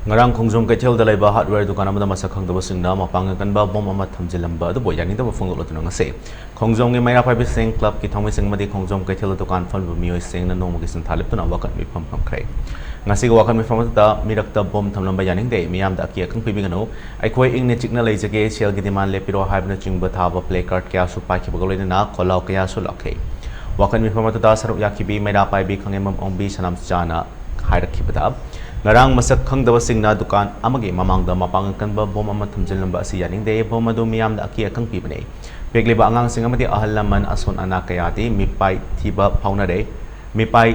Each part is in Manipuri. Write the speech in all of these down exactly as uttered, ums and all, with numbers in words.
ꯉꯔꯥꯡ ꯈꯣꯡꯖꯣꯝ ꯀꯩꯊꯦꯜꯗ ꯂꯩꯕ hardware ꯗꯨꯀꯥꯟ ꯑꯃꯗ ꯃꯁꯛ ꯈꯪꯗꯕꯁꯤꯡꯅ ꯃꯄꯥꯡꯒꯜ ꯀꯟꯕ ꯕꯣꯝ ꯑꯃ ꯊꯝꯖꯤꯜꯂꯝꯕ ꯑꯗꯨꯕꯨ ꯌꯥꯅꯤꯡꯗꯕ ꯐꯣꯡꯗꯣꯛꯂꯗꯨꯅ ꯉꯁꯤ ꯈꯣꯡꯖꯣꯝꯒꯤ ꯃꯩꯔꯥ ꯄꯥꯏꯕꯤꯁꯤꯡ club ꯀꯤ ꯊꯧꯃꯤꯁꯤꯡ ꯑꯃꯗꯤ ꯈꯣꯡꯖꯣꯝ ꯀꯩꯊꯦꯜꯗ ꯗꯨꯀꯥꯟ ꯐꯝꯂꯤꯕ ꯃꯤꯑꯣꯏꯁꯤꯡꯅ ꯅꯣꯡꯃꯒꯤ ꯁꯤꯟꯊꯥ ꯂꯦꯞꯇꯨꯅ ꯋꯥꯀꯠ ꯃꯤꯐꯝ ꯐꯝꯈ꯭ꯔꯦ꯫ ꯉꯁꯤꯒꯤ ꯋꯥꯀꯠ ꯃꯤꯐꯝ ꯑꯗꯨꯗ ꯃꯤꯔꯛꯇ ꯕꯣꯝ ꯊꯝꯂꯝꯕ ꯌꯥꯅꯤꯡꯗꯦ, ꯃꯤꯌꯥꯝꯗ ꯑꯀꯤ ꯑꯈꯪ ꯄꯤꯕꯤꯒꯅꯨ, ꯑꯩꯈꯣꯏ ꯏꯪꯅ ꯆꯤꯛꯅ ꯂꯩꯖꯒꯦ, ꯁꯦꯜꯒꯤ demand ꯂꯦꯞꯄꯤꯔꯣ ꯍꯥꯏꯕꯅꯆꯤꯡꯕ ꯊꯥꯕ placard ꯀꯌꯥꯁꯨ ꯄꯥꯏꯈꯤꯕꯒ ꯂꯣꯏꯅꯅ ꯈꯣꯜꯂꯥꯎ ꯀꯌꯥꯁꯨ ꯂꯥꯛꯈꯤ꯫ ꯋꯥꯀꯠ ꯃꯤꯐꯝ ꯑꯗꯨꯗ ꯁꯔꯨꯛ ꯌꯥꯈꯤꯕꯤ ꯃꯩꯔꯥ ꯄꯥꯏꯕꯤ ꯈꯪꯉꯦꯝꯕꯝ ꯑꯣꯡꯕꯤ ꯁꯅꯥꯝꯆꯥꯅ ꯍꯥꯏꯔꯛꯈꯤꯕꯗ, ꯉꯔꯥꯡ ꯃꯁꯛ ꯈꯪꯗꯕꯁꯤꯡꯅ ꯗꯨꯀꯥꯟ ꯑꯃꯒꯤ ꯃꯃꯥꯡꯗ ꯃꯄꯥꯡꯒꯜ ꯀꯟꯕ ꯕꯣꯝ ꯑꯃ ꯊꯝꯖꯤꯜꯂꯝꯕ ꯑꯁꯤ ꯌꯥꯅꯤꯡꯗꯦ꯫ ꯕꯣꯝ ꯑꯗꯨ ꯃꯤꯌꯥꯝꯗ ꯑꯀꯤ ꯑꯈꯪ ꯄꯤꯕꯅꯤ꯫ ꯄꯤꯛꯂꯤꯕ ꯑꯉꯥꯡꯁꯤꯡ ꯑꯃꯗꯤ ꯑꯍꯜ ꯂꯃꯟ ꯑꯁꯣꯟ ꯑꯅꯥ ꯀꯌꯥꯗꯤ ꯃꯤꯄꯥꯏ ꯊꯤꯕ ꯐꯥꯎꯅꯔꯦ꯫ ꯃꯤꯄꯥꯏ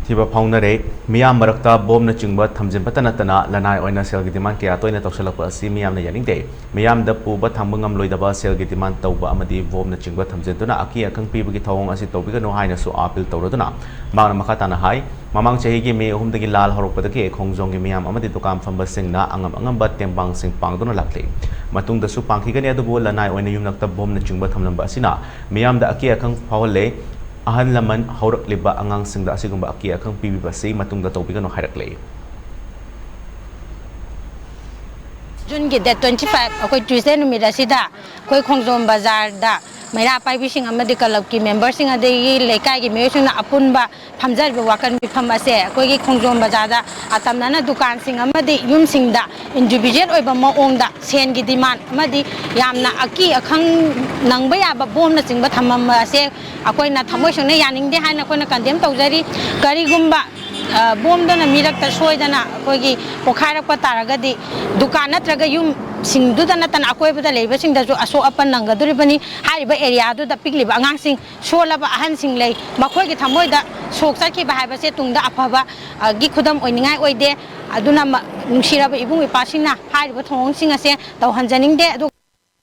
ꯊꯤꯕ ꯐꯥꯎꯅꯔꯦ꯫ ꯃꯤꯌꯥꯝ ꯃꯔꯛꯇ ꯕꯣꯝꯅꯆꯤꯡꯕ ꯊꯝꯖꯤꯟꯕꯇ ꯅꯠꯇꯅ ꯂꯅꯥꯏ ꯑꯣꯏꯅ ꯁꯦꯜꯒꯤ demand ꯀꯌꯥ ꯇꯣꯏꯅ ꯇꯧꯁꯤꯜꯂꯛꯄ ꯑꯁꯤ ꯃꯤꯌꯥꯝꯅ ꯌꯥꯅꯤꯡꯗꯦ꯫ ꯃꯤꯌꯥꯝꯗ ꯄꯨꯕ ꯊꯥꯡꯕ ꯉꯝꯂꯣꯏꯗꯕ ꯁꯦꯜꯒꯤ demand ꯇꯧꯕ ꯑꯃꯗꯤ ꯕꯣꯝꯅꯆꯤꯡꯕ ꯊꯝꯖꯤꯟꯗꯨꯅ ꯑꯀꯤ ꯑꯈꯪ ꯄꯤꯕꯒꯤ ꯊꯧꯑꯣꯡ ꯑꯁꯤ ꯇꯧꯕꯤꯒꯅꯨ ꯍꯥꯏꯅꯁꯨ appeal ꯇꯧꯔꯗꯨꯅ ꯃꯍꯥꯛꯅ ꯃꯈꯥ ꯇꯥꯅ ꯍꯥꯏ, ꯃꯃꯥꯡ ꯆꯍꯤꯒꯤ ꯃꯦ ꯑꯍꯨꯝꯗꯒꯤ ꯂꯥꯜ ꯍꯧꯔꯛꯄꯗꯒꯤ ꯈꯣꯡꯖꯣꯝꯒꯤ ꯃꯤꯌꯥꯝ ꯑꯃꯗꯤ ꯗꯨꯀꯥꯟ ꯐꯝꯕꯁꯤꯡꯅ ꯑꯉꯝ ꯑꯉꯝꯕ ꯇꯦꯡꯕꯥꯡꯁꯤꯡ ꯄꯥꯡꯗꯨꯅ ꯂꯥꯛꯂꯤ꯫ ꯃꯇꯨꯡꯗꯁꯨ ꯄꯥꯡꯈꯤꯒꯅꯤ, ꯑꯗꯨꯕꯨ ꯂꯅꯥꯏ ꯑꯣꯏꯅ ꯌꯨꯝꯂꯛꯇ ꯕꯣꯝꯅꯆꯤꯡꯕ ꯊꯝꯂꯝꯕ ꯑꯁꯤꯅ ꯃꯤꯌꯥꯝꯗ ꯑꯀꯤ ꯑꯈꯪ ꯐꯥꯎꯍꯜꯂꯦ꯫ ꯑꯍꯜ ꯂꯃꯟ ꯍꯧꯔꯛꯂꯤꯕ ꯑꯉꯥꯡꯁꯤꯡꯗ ꯑꯁꯤꯒꯨꯝꯕ ꯑꯀꯤ ꯑꯈꯪ ꯄꯤꯕꯤꯕ ꯑꯁꯤ ꯃꯇꯨꯡꯗ ꯇꯧꯕꯤꯒꯅꯨ ꯍꯥꯏꯔꯛꯂꯦ꯫ ꯖꯨꯟꯒꯤ date twenty five, ꯑꯩꯈꯣꯏ Tuesday ꯅꯨꯃꯤꯠ ꯑꯁꯤꯗ ꯑꯩꯈꯣꯏ ꯈꯣꯡꯖꯣꯝ ꯕꯖꯥꯔꯗ ꯃꯩꯔꯥ ꯄꯥꯏꯕꯤꯁꯤꯡ ꯑꯃꯗꯤ club ꯀꯤ member ꯁꯤꯡ ꯑꯗꯒꯤ ꯂꯩꯀꯥꯏꯒꯤ ꯃꯤꯑꯣꯏꯁꯤꯡꯅ ꯑꯄꯨꯟꯕ ꯐꯝꯖꯔꯤꯕ ꯋꯥꯀꯠ ꯃꯤꯐꯝ ꯑꯁꯦ ꯑꯩꯈꯣꯏꯒꯤ ꯈꯣꯡꯖꯣꯝ ꯕꯖꯥꯔꯗ ꯑꯇꯝꯅꯅ ꯗꯨꯀꯥꯟꯁꯤꯡ ꯑꯃꯗꯤ ꯌꯨꯝꯁꯤꯡꯗ individual ꯑꯣꯏꯕ ꯃꯑꯣꯡꯗ ꯁꯦꯟꯒꯤ demand ꯑꯃꯗꯤ ꯌꯥꯝꯅ ꯑꯀꯤ ꯑꯈꯪ ꯅꯪꯕ ꯌꯥꯕ ꯕꯣꯝꯅꯆꯤꯡꯕ ꯊꯝꯃꯝꯕ ꯑꯁꯦ ꯑꯩꯈꯣꯏꯅ ꯊꯃꯣꯏ ꯁꯦꯡꯅ ꯌꯥꯅꯤꯡꯗꯦ ꯍꯥꯏꯅ ꯑꯩꯈꯣꯏꯅ condemn ꯇꯧꯖꯔꯤ꯫ ꯀꯔꯤꯒꯨꯝꯕ, ꯑ, ꯕꯣꯝꯗꯨꯅ ꯃꯤꯔꯛꯇ ꯁꯣꯏꯗꯅ ꯑꯩꯈꯣꯏꯒꯤ ꯄꯣꯈꯥꯏꯔꯛꯄ ꯇꯥꯔꯒꯗꯤ ꯗꯨꯀꯥꯟ ꯅꯠꯇ꯭ꯔꯒ ꯌꯨꯝꯁꯤꯡꯗꯨꯗ ꯅꯠꯇꯅ ꯑꯀꯣꯏꯕꯗ ꯂꯩꯕꯁꯤꯡꯗꯁꯨ ꯑꯁꯣꯛ ꯑꯄꯟ ꯅꯪꯒꯗꯧꯔꯤꯕꯅꯤ꯫ ꯍꯥꯏꯔꯤꯕ area ꯗꯨꯗ ꯄꯤꯛꯂꯤꯕ ꯑꯉꯥꯡꯁꯤꯡ, ꯁꯣꯜꯂꯕ ꯑꯍꯟꯁꯤꯡ ꯂꯩ, ꯃꯈꯣꯏꯒꯤ ꯊꯃꯣꯏꯗ ꯁꯣꯛ ꯆꯠꯈꯤꯕ ꯍꯥꯏꯕꯁꯦ ꯇꯨꯡꯗ ꯑꯐꯕ, ꯑ, ꯒꯤ ꯈꯨꯗꯝ ꯑꯣꯏꯅꯤꯡꯉꯥꯏ ꯑꯣꯏꯗꯦ꯫ ꯑꯗꯨꯅ ꯃ-, ꯅꯨꯡꯁꯤꯔꯕ ꯏꯕꯨꯡ ꯏꯄ꯭ꯋꯥꯁꯤꯡꯅ ꯍꯥꯏꯔꯤꯕ ꯊꯧꯑꯣꯡꯁꯤꯡ ꯑꯁꯦ ꯇꯧꯍꯟꯖꯅꯤꯡꯗꯦ꯫ ꯑꯗꯨ